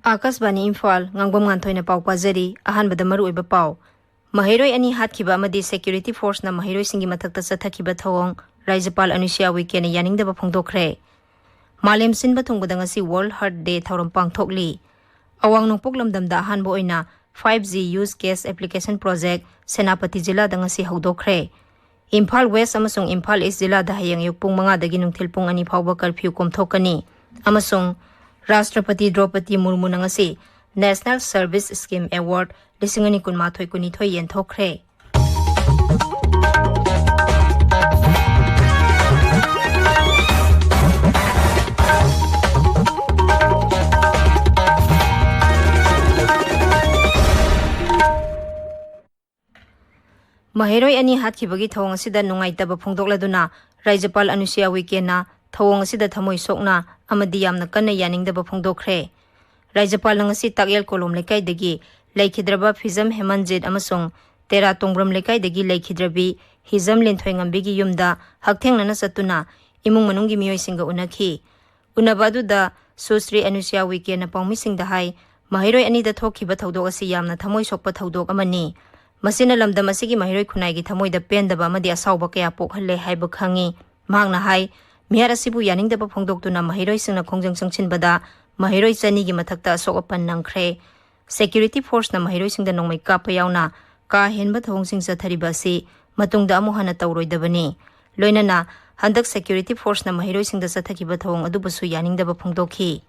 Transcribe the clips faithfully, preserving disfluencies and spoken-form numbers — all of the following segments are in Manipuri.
ꯑꯥꯀꯥꯁꯕꯥꯅꯤ ꯏꯝꯐꯥꯜ, ꯉꯥꯡꯕꯝ ꯉꯥꯟꯊꯣꯏꯅ ꯄꯥꯎ ꯄꯥꯖꯔꯤ꯫ ꯑꯍꯥꯟꯕꯗ ꯃꯔꯨꯑꯣꯏꯕ ꯄꯥꯎ꯫ ꯃꯍꯩꯔꯣꯏ ꯑꯅꯤ ꯍꯥꯠꯈꯤꯕ ꯑꯃꯗꯤ ꯁꯦꯀ꯭ꯌꯨꯔꯤꯇꯤ ꯐꯣꯔꯁꯅ ꯃꯍꯩꯔꯣꯏꯁꯤꯡꯒꯤ ꯃꯊꯛꯇ ꯆꯠꯊꯈꯤꯕ ꯊꯧꯑꯣꯡ ꯔꯥꯖ꯭ꯌꯄꯥꯜ ꯑꯅꯨꯁ꯭ꯌꯥ ꯎꯏꯀꯦꯅ ꯌꯥꯅꯤꯡꯗꯕ ꯐꯣꯡꯗꯣꯛꯈ꯭ꯔꯦ꯫ ꯃꯥꯂꯦꯝ ꯁꯤꯟꯕ ꯊꯨꯡꯕꯗ ꯉꯁꯤ World Heart Day ꯊꯧꯔꯝ ꯄꯥꯡꯊꯣꯛꯂꯤ꯫ ꯑꯋꯥꯡ ꯅꯣꯡꯄꯣꯛ ꯂꯝꯗꯝꯗ ꯑꯍꯥꯟꯕ ꯑꯣꯏꯅ five G Use Case Application Project Senapati ꯖꯤꯂꯥꯗ ꯉꯁꯤ ꯍꯧꯗꯣꯛꯈ꯭ꯔꯦ꯫ ꯏꯝꯐꯥꯜ ꯋꯦꯁ ꯑꯃꯁꯨꯡ ꯏꯝꯐꯥꯜ ꯏꯁ ꯖꯤꯂꯥꯗ ꯍꯌꯦꯡ ꯑꯌꯨꯛ ꯄꯨꯡ ꯃꯉꯥꯗꯒꯤ ꯅꯨꯡꯊꯤꯜ ꯄꯨꯡ ꯑꯅꯤ ꯐꯥꯎꯕ ꯀꯔꯐ꯭ꯌꯨ ꯀꯣꯝꯊꯣꯛꯀꯅꯤ꯫ ꯑꯃꯁꯨꯡ ꯔꯥꯁꯇ꯭ꯔꯄꯇꯤ ꯗ꯭ꯔꯧꯄꯗꯤ ꯃꯨꯔꯃꯨꯅ ꯉꯁꯤ National Service Scheme Award ꯂꯤꯁꯤꯡ ꯑꯅꯤ ꯀꯨꯟꯃꯥꯊꯣꯏ ꯀꯨꯟꯅꯤꯊꯣꯏ ꯌꯦꯟꯊꯣꯛꯈ꯭ꯔꯦ꯫ ꯃꯍꯩꯔꯣꯏ ꯑꯅꯤ ꯍꯥꯠꯈꯤꯕꯒꯤ ꯊꯧꯑꯣꯡ ꯑꯁꯤꯗ ꯅꯨꯡꯉꯥꯏꯇꯕ ꯐꯣꯡꯗꯣꯛꯂꯗꯨꯅ ꯔꯥꯖ꯭ꯌꯄꯥꯜ ꯑꯅꯨꯁ꯭ꯌꯥ ꯎꯏꯀꯦꯅ ꯊꯧꯑꯣꯡ ꯑꯁꯤꯗ ꯊꯃꯣꯏ ꯁꯣꯛꯅ ꯑꯃꯗꯤ ꯌꯥꯝꯅ ꯀꯟꯅ ꯌꯥꯅꯤꯡꯗꯕ ꯐꯣꯡꯗꯣꯛꯈ꯭ꯔꯦ꯫ ꯔꯥꯖ꯭ꯌꯄꯥꯜꯅ ꯉꯁꯤ ꯇꯥꯛꯌꯦꯜ ꯀꯣꯂꯣꯝ ꯂꯩꯀꯥꯏꯗꯒꯤ ꯂꯩꯈꯤꯗ꯭ꯔꯕ ꯐꯤꯖꯝ ꯍꯦꯃꯟꯖꯤꯠ ꯑꯃꯁꯨꯡ ꯇꯦꯔꯥ ꯇꯣꯡꯕ꯭ꯔꯝ ꯂꯩꯀꯥꯏꯗꯒꯤ ꯂꯩꯈꯤꯗ꯭ꯔꯕꯤ ꯍꯤꯖꯝ ꯂꯤꯟꯊꯣꯏꯉꯝꯕꯤꯒꯤ ꯌꯨꯝꯗ ꯍꯛꯊꯦꯡꯅꯅ ꯆꯠꯇꯨꯅ ꯏꯃꯨꯡ ꯃꯅꯨꯡꯒꯤ ꯃꯤꯑꯣꯏꯁꯤꯡꯒ ꯎꯅꯈꯤ꯫ ꯎꯅꯕ ꯑꯗꯨꯗ ꯁꯨꯁ꯭ꯔꯤ ꯑꯅꯨꯁ꯭ꯌꯥ ꯎꯏꯀꯦꯅ ꯄꯥꯎꯃꯤꯁꯤꯡꯗ ꯍꯥꯏ, ꯃꯍꯩꯔꯣꯏ ꯑꯅꯤꯗ ꯊꯣꯛꯈꯤꯕ ꯊꯧꯗꯣꯛ ꯑꯁꯤ ꯌꯥꯝꯅ ꯊꯃꯣꯏ ꯁꯣꯛꯄ ꯊꯧꯗꯣꯛ ꯑꯃꯅꯤ꯫ ꯃꯁꯤꯅ ꯂꯝꯗꯝ ꯑꯁꯤꯒꯤ ꯃꯍꯩꯔꯣꯏ ꯈꯨꯟꯅꯥꯏꯒꯤ ꯊꯃꯣꯏꯗ ꯄꯦꯟꯗꯕ ꯑꯃꯗꯤ ꯑꯁꯥꯎꯕ ꯀꯌꯥ ꯄꯣꯛꯍꯜꯂꯦ ꯍꯥꯏꯕ ꯈꯪꯉꯤ꯫ ꯃꯍꯥꯛꯅ ꯍꯥꯏ, ꯃꯤꯍꯥꯠ ꯑꯁꯤꯕꯨ ꯌꯥꯅꯤꯡꯗꯕ ꯐꯣꯡꯗꯣꯛꯇꯨꯅ ꯃꯍꯩꯔꯣꯏꯁꯤꯡꯅ ꯈꯣꯡꯖꯪ ꯆꯪꯁꯤꯟꯕꯗ ꯃꯍꯩꯔꯣꯏ ꯆꯅꯤꯒꯤ ꯃꯊꯛꯇ ꯑꯁꯣꯛ ꯑꯄꯟ ꯅꯪꯈ꯭ꯔꯦ꯫ ꯁꯦꯀ꯭ꯌꯨꯔꯤꯇꯤ ꯐꯣꯔꯁꯅ ꯃꯍꯩꯔꯣꯏꯁꯤꯡꯗ ꯅꯣꯡꯃꯩ ꯀꯥꯞꯄ ꯌꯥꯎꯅ ꯀꯥ ꯍꯦꯟꯕ ꯊꯧꯑꯣꯡꯁꯤꯡ ꯆꯠꯊꯔꯤꯕ ꯑꯁꯤ ꯃꯇꯨꯡꯗ ꯑꯃꯨꯛ ꯍꯟꯅ ꯇꯧꯔꯣꯏꯗꯕꯅꯤ꯫ ꯂꯣꯏꯅꯅ ꯍꯟꯗꯛ ꯁꯦꯀ꯭ꯌꯨꯔꯤꯇꯤ ꯐꯣꯔꯁꯅ ꯃꯍꯩꯔꯣꯏꯁꯤꯡꯗ ꯆꯠꯊꯈꯤꯕ ꯊꯧꯑꯣꯡ ꯑꯗꯨꯕꯨꯁꯨ ꯌꯥꯅꯤꯡꯗꯕ ꯐꯣꯡꯗꯣꯛꯈꯤ꯫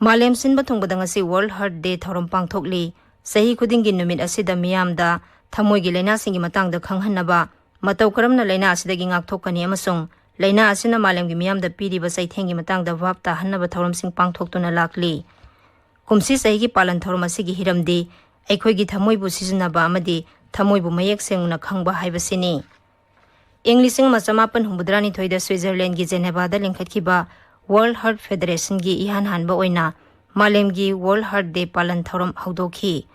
ꯃꯥꯂꯦꯝ ꯁꯤꯟꯕ ꯊꯨꯡꯕꯗ ꯉꯁꯤ World Heart Day ꯊꯧꯔꯝ ꯄꯥꯡꯊꯣꯛꯂꯤ꯫ ꯆꯍꯤ ꯈꯨꯗꯤꯡꯒꯤ ꯅꯨꯃꯤꯠ ꯑꯁꯤꯗ ꯃꯤꯌꯥꯝꯗ ꯊꯃꯣꯏꯒꯤ ꯂꯥꯏꯅꯥꯁꯤꯡꯒꯤ ꯃꯇꯥꯡꯗ ꯈꯪꯍꯟꯅꯕ, ꯃꯇꯧ ꯀꯔꯝꯅ ꯂꯥꯏꯅꯥ ꯑꯁꯤꯗꯒꯤ ꯉꯥꯛꯊꯣꯛꯀꯅꯤ ꯑꯃꯁꯨꯡ ꯂꯥꯏꯅꯥ ꯑꯁꯤꯅ ꯃꯥꯂꯦꯝꯒꯤ ꯃꯤꯌꯥꯝꯗ ꯄꯤꯔꯤꯕ ꯆꯩꯊꯦꯡꯒꯤ ꯃꯇꯥꯡꯗ ꯚꯥꯞ ꯇꯥꯍꯟꯅꯕ ꯊꯧꯔꯝꯁꯤꯡ ꯄꯥꯡꯊꯣꯛꯇꯨꯅ ꯂꯥꯛꯂꯤ꯫ ꯀꯨꯝꯁꯤ ꯆꯍꯤꯒꯤ ꯄꯥꯂꯟ ꯊꯧꯔꯝ ꯑꯁꯤꯒꯤ ꯍꯤꯔꯝꯗꯤ ꯑꯩꯈꯣꯏꯒꯤ ꯊꯃꯣꯏꯕꯨ ꯁꯤꯖꯤꯟꯅꯕ ꯑꯃꯗꯤ ꯊꯃꯣꯏꯕꯨ ꯃꯌꯦꯛ ꯁꯦꯡꯅ ꯈꯪꯕ ꯍꯥꯏꯕꯁꯤꯅꯤ꯫ ꯏꯪ ꯂꯤꯁꯤꯡ ꯑꯃ ꯆꯃꯥꯄꯟ ꯍꯨꯝꯐꯨꯇꯔꯥ ꯅꯤꯊꯣꯏꯗ ꯁ꯭ꯋꯤꯖꯔꯂꯦꯟꯒꯤ ꯖꯦꯅꯦꯚꯥꯗ ꯂꯤꯡꯈꯠꯈꯤꯕ World Heart Federationꯒꯤ ꯏꯍꯥꯟ ꯍꯥꯟꯕ ꯑꯣꯏꯅ ꯃꯥꯂꯦꯝꯒꯤ World Heart Day ꯄꯥꯂꯟ ꯊꯧꯔꯝ ꯍꯧꯗꯣꯛꯈꯤ꯫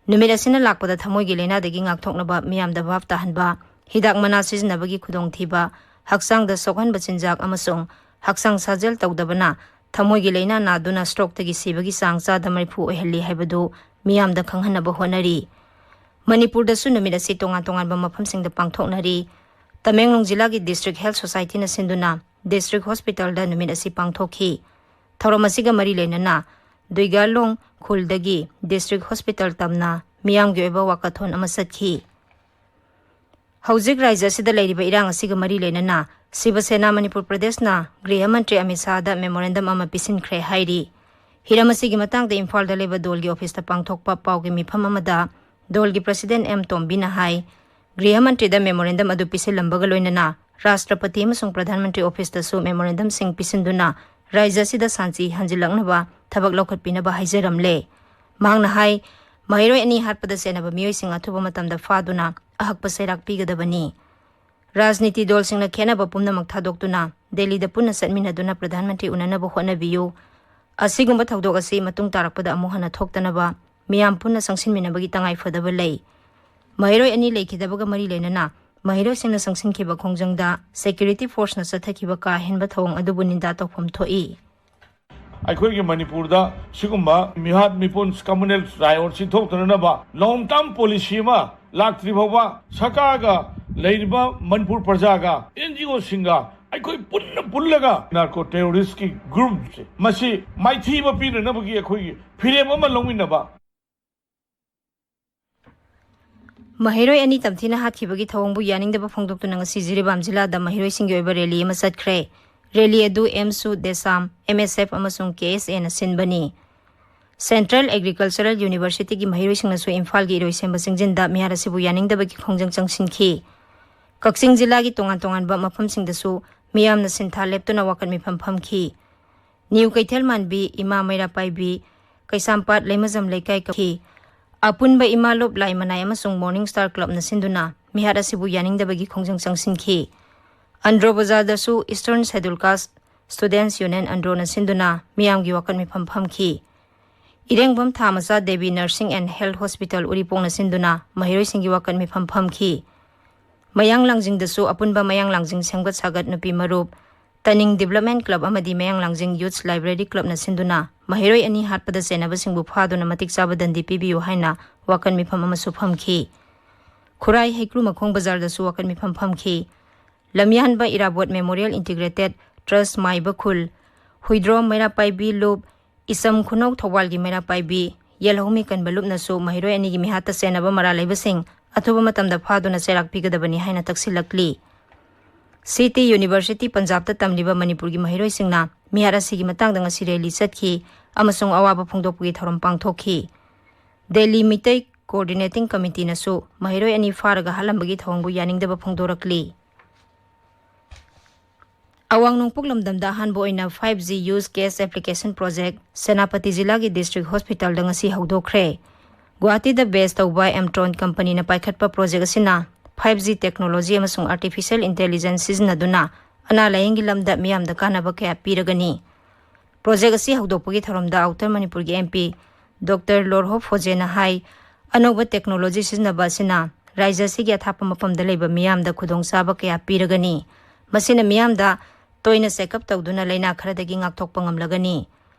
ꯅꯨꯃꯤꯠ ꯑꯁꯤꯅ ꯂꯥꯛꯄꯗ ꯊꯃꯣꯏꯒꯤ ꯂꯥꯏꯅꯥꯗꯒꯤ ꯉꯥꯛꯊꯣꯛꯅꯕ ꯃꯤꯌꯥꯝꯗ ꯚꯥꯞ ꯇꯥꯍꯟꯕ, ꯍꯤꯗꯥꯛ ꯃꯅꯥ ꯁꯤꯖꯤꯟꯅꯕꯒꯤ ꯈꯨꯗꯣꯡꯊꯤꯕ, ꯍꯛꯆꯥꯡꯗ ꯁꯣꯛꯍꯟꯕ ꯆꯤꯟꯖꯥꯛ ꯑꯃꯁꯨꯡ ꯍꯛꯆꯥꯡ ꯁꯥꯖꯦꯜ ꯇꯧꯗꯕꯅ ꯊꯃꯣꯏꯒꯤ ꯂꯥꯏꯅꯥ ꯅꯥꯗꯨꯅ ꯁ꯭ꯇ꯭ꯔꯣꯛꯇꯒꯤ ꯁꯤꯕꯒꯤ ꯆꯥꯡ ꯆꯥꯗ ꯃꯔꯤꯐꯨ ꯑꯣꯏꯍꯜꯂꯤ ꯍꯥꯏꯕꯗꯨ ꯃꯤꯌꯥꯝꯗ ꯈꯪꯍꯟꯅꯕ ꯍꯣꯠꯅꯔꯤ꯫ ꯃꯅꯤꯄꯨꯔꯗꯁꯨ ꯅꯨꯃꯤꯠ ꯑꯁꯤ ꯇꯣꯉꯥꯟ ꯇꯣꯉꯥꯟꯕ ꯃꯐꯝꯁꯤꯡꯗ ꯄꯥꯡꯊꯣꯛꯅꯔꯤ꯫ ꯇꯃꯦꯡꯂꯣꯡ ꯖꯤꯂꯥꯒꯤ ꯗꯤꯁꯇ꯭ꯔꯤꯛ ꯍꯦꯜꯊ ꯁꯣꯁꯥꯏꯇꯤꯅ ꯁꯤꯟꯗꯨꯅ ꯗꯤꯁꯇ꯭ꯔꯤꯛ ꯍꯣꯁꯄꯤꯇꯥꯜꯗ ꯅꯨꯃꯤꯠ ꯑꯁꯤ ꯄꯥꯡꯊꯣꯛꯈꯤ꯫ ꯊꯧꯔꯝ ꯑꯁꯤꯒ ꯃꯔꯤ ꯂꯩꯅꯅ ꯗꯨꯏꯒꯥꯂꯣꯡ ꯈꯨꯜꯗꯒꯤ ꯗꯤꯁꯇ꯭ꯔꯤꯛ ꯍꯣꯁꯄꯤꯇꯥꯜ ꯇꯝꯅ ꯃꯤꯌꯥꯝꯒꯤ ꯑꯣꯏꯕ ꯋꯥꯀꯊꯣꯟ ꯑꯃ ꯆꯠꯈꯤ꯫ ꯍꯧꯖꯤꯛ ꯔꯥꯖ꯭ꯌ ꯑꯁꯤꯗ ꯂꯩꯔꯤꯕ ꯏꯔꯥꯡ ꯑꯁꯤꯒ ꯃꯔꯤ ꯂꯩꯅꯅ ꯁꯤꯕ ꯁꯦꯅꯥ ꯃꯅꯤꯄꯨꯔ ꯄ꯭ꯔꯗꯦꯁꯅ ꯒ꯭ꯔꯤꯍ ꯃꯟꯇ꯭ꯔꯤ ꯑꯃꯤꯠ ꯁꯥꯍꯗ ꯃꯦꯃꯣꯔꯦꯟꯗꯝ ꯑꯃ ꯄꯤꯁꯤꯟꯈ꯭ꯔꯦ ꯍꯥꯏꯔꯤ꯫ ꯍꯤꯔꯝ ꯑꯁꯤꯒꯤ ꯃꯇꯥꯡꯗ ꯏꯝꯐꯥꯜꯗ ꯂꯩꯕ ꯗꯣꯜꯒꯤ ꯑꯣꯐꯤꯁꯇ ꯄꯥꯡꯊꯣꯛꯄ ꯄꯥꯎꯒꯤ ꯃꯤꯐꯝ ꯑꯃꯗ ꯗꯣꯜꯒꯤ ꯄ꯭ꯔꯁꯤꯗꯦꯟ ꯑꯦꯝ ꯇꯣꯝꯕꯤꯅ ꯍꯥꯏ, ꯒ꯭ꯔꯤꯍ ꯃꯟꯇ꯭ꯔꯤꯗ ꯃꯦꯃꯣꯔꯦꯟꯗꯝ ꯑꯗꯨ ꯄꯤꯁꯤꯜꯂꯝꯕꯒ ꯂꯣꯏꯅꯅ ꯔꯥꯁꯇ꯭ꯔꯄꯇꯤ ꯑꯃꯁꯨꯡ ꯄ꯭ꯔꯙꯥꯟ ꯃꯟꯇ꯭ꯔꯤ ꯑꯣꯐꯤꯁꯇꯁꯨ ꯃꯦꯃꯣꯔꯦꯟꯗꯝꯁꯤꯡ ꯄꯤꯁꯤꯟꯗꯨꯅ ꯔꯥꯖ꯭ꯌ ꯑꯁꯤꯗ ꯁꯥꯟꯇꯤ ꯍꯟꯖꯤꯜꯂꯛꯅꯕ ꯊꯕꯛ ꯂꯧꯈꯠꯄꯤꯅꯕ ꯍꯥꯏꯖꯔꯝꯂꯦ꯫ ꯃꯍꯥꯛꯅ ꯍꯥꯏ, ꯃꯍꯩꯔꯣꯏ ꯑꯅꯤ ꯍꯥꯠꯄꯗ ꯆꯦꯟꯅꯕ ꯃꯤꯑꯣꯏꯁꯤꯡ ꯑꯊꯨꯕ ꯃꯇꯝꯗ ꯐꯥꯗꯨꯅ ꯑꯍꯛꯄ ꯆꯩꯔꯥꯛ ꯄꯤꯒꯗꯕꯅꯤ꯫ ꯔꯥꯖꯅꯤꯇꯤ ꯗꯣꯜꯁꯤꯡꯅ ꯈꯦꯠꯅꯕ ꯄꯨꯝꯅꯃꯛ ꯊꯥꯗꯣꯛꯇꯨꯅ ꯗꯦꯜꯂꯤꯗ ꯄꯨꯟꯅ ꯆꯠꯃꯤꯟꯅꯗꯨꯅ ꯄ꯭ꯔꯙꯥꯟ ꯃꯟꯇ꯭ꯔꯤ ꯎꯅꯅꯕ ꯍꯣꯠꯅꯕꯤꯌꯨ꯫ ꯑꯁꯤꯒꯨꯝꯕ ꯊꯧꯗꯣꯛ ꯑꯁꯤ ꯃꯇꯨꯡ ꯇꯥꯔꯛꯄꯗ ꯑꯃꯨꯛ ꯍꯟꯅ ꯊꯣꯛꯇꯅꯕ ꯃꯤꯌꯥꯝ ꯄꯨꯟꯅ ꯆꯪꯁꯤꯟꯃꯤꯟꯅꯕꯒꯤ ꯇꯉꯥꯏ ꯐꯗꯕ ꯂꯩ꯫ ꯃꯍꯩꯔꯣꯏ ꯑꯅꯤ ꯂꯩꯈꯤꯗꯕꯒ ꯃꯔꯤ ꯂꯩꯅꯅ ꯃꯍꯩꯔꯣꯏꯁꯤꯡꯅ ꯆꯪꯁꯤꯟꯈꯤꯕ ꯈꯣꯡꯖꯪꯗ ꯁꯦꯀ꯭ꯌꯨꯔꯤꯇꯤ ꯐꯣꯔꯁꯅ ꯆꯠꯊꯈꯤꯕ ꯀꯥ ꯍꯦꯟꯕ ꯊꯧꯑꯣꯡ ꯑꯗꯨꯕꯨ ꯅꯤꯟꯗꯥ ꯇꯧꯐꯝ ꯊꯣꯛꯏ꯫ ꯑꯩꯈꯣꯏꯒꯤ ꯃꯅꯤꯄꯨꯔꯗ ꯁꯤꯒꯨꯝꯕ ꯃꯤꯍꯥꯠ ꯃꯤꯄꯨꯟ ꯀꯝꯃꯨꯅꯦꯜ ꯔꯥꯏꯑꯣꯠꯁꯤ ꯊꯣꯛꯇꯅꯅꯕ ꯂꯣꯡ ꯇꯔꯝ ꯄꯣꯂꯤꯁꯤ ꯑꯃ ꯂꯥꯛꯇ꯭ꯔꯤ ꯐꯥꯎꯕ ꯁꯔꯀꯥꯔꯒ ꯂꯩꯔꯤꯕ ꯃꯅꯤꯄꯨꯔ ꯄ꯭ꯔꯖꯥꯒ ꯑꯦꯟ ꯖꯤ ꯑꯣꯁꯤꯡꯒ ꯑꯩꯈꯣꯏ ꯄꯨꯟꯅ ꯄꯨꯜꯂꯒ ꯅꯥꯔꯀꯣ ꯇꯦꯔꯣꯔꯤꯁꯀꯤ ꯒ꯭ꯔꯨꯞꯁꯦ ꯃꯁꯤ ꯃꯥꯏꯊꯤꯕ ꯄꯤꯅꯅꯕꯒꯤ ꯑꯩꯈꯣꯏꯒꯤ ꯐꯤꯔꯦꯞ ꯑꯃ ꯂꯧꯃꯤꯟꯅꯕ꯫ ꯃꯍꯩꯔꯣꯏ ꯑꯅꯤ ꯇꯝꯊꯤꯅ ꯍꯥꯠꯈꯤꯕꯒꯤ ꯊꯧꯑꯣꯡꯕꯨ ꯌꯥꯅꯤꯡꯗꯕ ꯐꯣꯡꯗꯣꯛꯇꯨꯅ ꯉꯁꯤ ꯖꯤꯔꯤꯕꯥꯝ ꯖꯤꯂꯥꯗ ꯃꯍꯩꯔꯣꯏꯁꯤꯡꯒꯤ ꯑꯣꯏꯕ ꯔꯦꯂꯤ ꯑꯃ ꯆꯠꯈ꯭ꯔꯦ꯫ ꯔꯦꯂꯤ ꯑꯗꯨ ꯑꯦꯝꯁꯨ, ꯗꯦꯁꯥꯝ, ꯑꯦꯝ ꯑꯦꯁ ꯑꯦꯐ ꯑꯃꯁꯨꯡ ꯀꯦ ꯑꯦꯁ ꯑꯦꯅ ꯁꯤꯟꯕꯅꯤ꯫ ꯁꯦꯟꯇ꯭ꯔꯦꯜ ꯑꯦꯒ꯭ꯔꯤꯀꯜꯆꯔꯦꯜ ꯌꯨꯅꯤꯚꯔꯁꯤꯇꯤꯒꯤ ꯃꯍꯩꯔꯣꯏꯁꯤꯡꯅꯁꯨ ꯏꯝꯐꯥꯜꯒꯤ ꯏꯔꯣꯏꯁꯦꯝꯕ ꯆꯤꯡꯖꯤꯟꯗ ꯃꯤꯍꯥꯠ ꯑꯁꯤꯕꯨ ꯌꯥꯅꯤꯡꯗꯕꯒꯤ ꯈꯣꯡꯖꯪ ꯆꯪꯁꯤꯟꯈꯤ꯫ ꯀꯛꯆꯤꯡ ꯖꯤꯂꯥꯒꯤ ꯇꯣꯉꯥꯟ ꯇꯣꯉꯥꯟꯕ ꯃꯐꯝꯁꯤꯡꯗꯁꯨ ꯃꯤꯌꯥꯝꯅ ꯁꯤꯟꯊꯥ ꯂꯦꯞꯇꯨꯅ ꯋꯥꯀꯠ ꯃꯤꯐꯝ ꯐꯝꯈꯤ꯫ ꯅ꯭ꯌꯨ ꯀꯩꯊꯦꯜ ꯃꯥꯟꯕꯤ, ꯏꯃꯥ ꯃꯩꯔꯥ ꯄꯥꯏꯕꯤ, ꯀꯩꯁꯥꯝꯄꯥꯠ ꯂꯩꯃꯖꯝ ꯂꯩꯀꯥꯏ ꯀꯛꯈꯤ꯫ ꯑꯄꯨꯟꯕ ꯏꯃꯥ ꯂꯣꯞ ꯂꯥꯏ ꯃꯅꯥꯏ ꯑꯃꯁꯨꯡ ꯃꯣꯔꯅꯤꯡ ꯁ꯭ꯇꯥꯔ ꯀ꯭ꯂꯕꯅ ꯁꯤꯟꯗꯨꯅ ꯃꯤꯍꯥꯠ ꯑꯁꯤꯕꯨ ꯌꯥꯅꯤꯡꯗꯕꯒꯤ ꯈꯣꯡꯖꯪ ꯆꯪꯁꯤꯟꯈꯤ꯫ ꯑꯟꯗ꯭ꯔꯣ ꯕꯖꯥꯔꯗꯁꯨ ꯏꯁꯇꯔꯟ ꯁꯦꯗꯨꯜ ꯀꯥꯁ ꯁ꯭ꯇꯨꯗꯦꯟꯠꯁ ꯌꯨꯅꯤꯌꯟ, ꯑꯟꯗ꯭ꯔꯣꯅ ꯁꯤꯟꯗꯨꯅ ꯃꯤꯌꯥꯝꯒꯤ ꯋꯥꯀꯠ ꯃꯤꯐꯝ ꯐꯝꯈꯤ꯫ ꯏꯔꯦꯡꯕꯝ ꯊꯥꯃꯆꯥ ꯗꯦꯕꯤ ꯅꯔꯁꯤꯡ ꯑꯦꯟ ꯍꯦꯜꯊ ꯍꯣꯁꯄꯤꯇꯥꯜ ꯎꯔꯤꯄꯣꯛꯅ ꯁꯤꯟꯗꯨꯅ ꯃꯍꯩꯔꯣꯏꯁꯤꯡꯒꯤ ꯋꯥꯀꯠ ꯃꯤꯐꯝ ꯐꯝꯈꯤ꯫ ꯃꯌꯥꯡ ꯂꯥꯡꯖꯤꯡꯗꯁꯨ ꯑꯄꯨꯟꯕ ꯃꯌꯥꯡ ꯂꯥꯡꯖꯤꯡ ꯁꯦꯝꯒꯠ ꯁꯥꯒꯠ ꯅꯨꯄꯤ ꯃꯔꯨꯞ Taning Development Club ꯑꯃꯗꯤ ꯃꯌꯥꯡ ꯂꯥꯡꯖꯤꯡ Youths Library Clubꯅ ꯁꯤꯟꯗꯨꯅ ꯃꯍꯩꯔꯣꯏ ꯑꯅꯤ ꯍꯥꯠꯄꯗ ꯆꯩꯅꯕꯁꯤꯡꯕꯨ ꯐꯥꯗꯨꯅ ꯃꯇꯤꯛ ꯆꯥꯕ ꯗꯟꯗꯤ ꯄꯤꯕꯤꯌꯨ ꯍꯥꯏꯅ ꯋꯥꯀꯟ ꯃꯤꯐꯝ ꯑꯃꯁꯨ ꯐꯝꯈꯤ꯫ ꯈꯨꯔꯥꯏ ꯍꯩꯀ꯭ꯔꯨ ꯃꯈꯣꯡ ꯕꯖꯥꯔꯗꯁꯨ ꯋꯥꯀꯟ ꯃꯤꯐꯝ ꯐꯝꯈꯤ꯫ ꯂꯝꯌꯥꯟꯕ ꯏꯔꯥꯕꯣꯠ Memorial Integrated Trust ꯃꯥꯏꯕ ꯈꯨꯜ, ꯍꯨꯏꯗ꯭ꯔꯣꯝ ꯃꯩꯔꯥ ꯄꯥꯏꯕꯤ ꯂꯨꯞ, ꯏꯆꯝ ꯈꯨꯅꯧ ꯊꯧꯕꯥꯜꯒꯤ ꯃꯩꯔꯥ ꯄꯥꯏꯕꯤ, ꯌꯦꯜꯍꯧꯃꯤ ꯀꯟꯕ ꯂꯨꯞꯅꯁꯨ ꯃꯍꯩꯔꯣꯏ ꯑꯅꯤꯒꯤ ꯃꯤꯍꯥꯠꯇ ꯆꯩꯅꯕ ꯃꯔꯥꯜ ꯂꯩꯕꯁꯤꯡ ꯑꯊꯨꯕ ꯃꯇꯝꯗ ꯐꯥꯗꯨꯅ ꯆꯩꯔꯥꯛ ꯄꯤꯒꯗꯕꯅꯤ ꯍꯥꯏꯅ ꯇꯛꯁꯤꯜꯂꯛꯂꯤ꯫ City University ꯄꯟꯖꯥꯕꯇ ꯇꯝꯂꯤꯕ ꯃꯅꯤꯄꯨꯔꯒꯤ ꯃꯍꯩꯔꯣꯏꯁꯤꯡꯅ ꯃꯤꯍꯥꯠ ꯑꯁꯤꯒꯤ ꯃꯇꯥꯡꯗ ꯉꯁꯤ ꯔꯦꯂꯤ ꯆꯠꯈꯤ ꯑꯃꯁꯨꯡ ꯑꯋꯥꯕ ꯐꯣꯡꯗꯣꯛꯄꯒꯤ ꯊꯧꯔꯝ ꯄꯥꯡꯊꯣꯛꯈꯤ꯫ ꯗꯦꯜꯂꯤ ꯃꯤꯇꯩ Coordinating Committeeꯅꯁꯨ ꯃꯍꯩꯔꯣꯏ ꯑꯅꯤ ꯐꯥꯔꯒ ꯍꯥꯠꯂꯝꯕꯒꯤ ꯊꯧꯑꯣꯡꯕꯨ ꯌꯥꯅꯤꯡꯗꯕ ꯐꯣꯡꯗꯣꯔꯛꯂꯤ꯫ ꯑꯋꯥꯡ ꯅꯣꯡꯄꯣꯛ ꯂꯝꯗꯝꯗ ꯑꯍꯥꯟꯕ ꯑꯣꯏꯅ five G Use Case Application Project Senapati ꯖꯤꯂꯥꯒꯤ District Hospitalꯗ ꯉꯁꯤ ꯍꯧꯗꯣꯛꯈ꯭ꯔꯦ꯫ ꯒꯨꯋꯥꯍꯥꯇꯤꯗ base ꯇꯧꯕ Emtron companyꯅ ꯄꯥꯏꯈꯠꯄ project ꯑꯁꯤꯅ five G technology ꯑꯃꯁꯨꯡ Artificial Intelligence ꯁꯤꯖꯤꯟꯅꯗꯨꯅ ꯑꯅꯥ ꯂꯥꯌꯦꯡꯒꯤ ꯂꯝꯗ ꯃꯤꯌꯥꯝꯗ ꯀꯥꯟꯅꯕ ꯀꯌꯥ ꯄꯤꯔꯒꯅꯤ꯫ Project ꯑꯁꯤ ꯍꯧꯗꯣꯛꯄꯒꯤ ꯊꯧꯔꯝꯗ Outer ꯃꯅꯤꯄꯨꯔꯒꯤ MP Doctor ꯂꯣꯔꯍꯣꯞ ꯐꯣꯖꯦꯅ ꯍꯥꯏ, ꯑꯅꯧꯕ technology ꯁꯤꯖꯤꯟꯅꯕ ꯑꯁꯤꯅ ꯔꯥꯖ꯭ꯌ ꯑꯁꯤꯒꯤ ꯑꯊꯥꯞꯄ ꯃꯐꯝꯗ ꯂꯩꯕ ꯃꯤꯌꯥꯝꯗ ꯈꯨꯗꯣꯡꯆꯥꯕ ꯀꯌꯥ ꯄꯤꯔꯒꯅꯤ꯫ ꯃꯁꯤꯅ ꯃꯤꯌꯥꯝꯗ ꯇꯣꯏꯅ check up ꯇꯧꯗꯨꯅ ꯂꯥꯏꯅꯥ ꯈꯔꯗꯒꯤ ꯉꯥꯛꯊꯣꯛꯄ ꯉꯝꯂꯒꯅꯤ꯫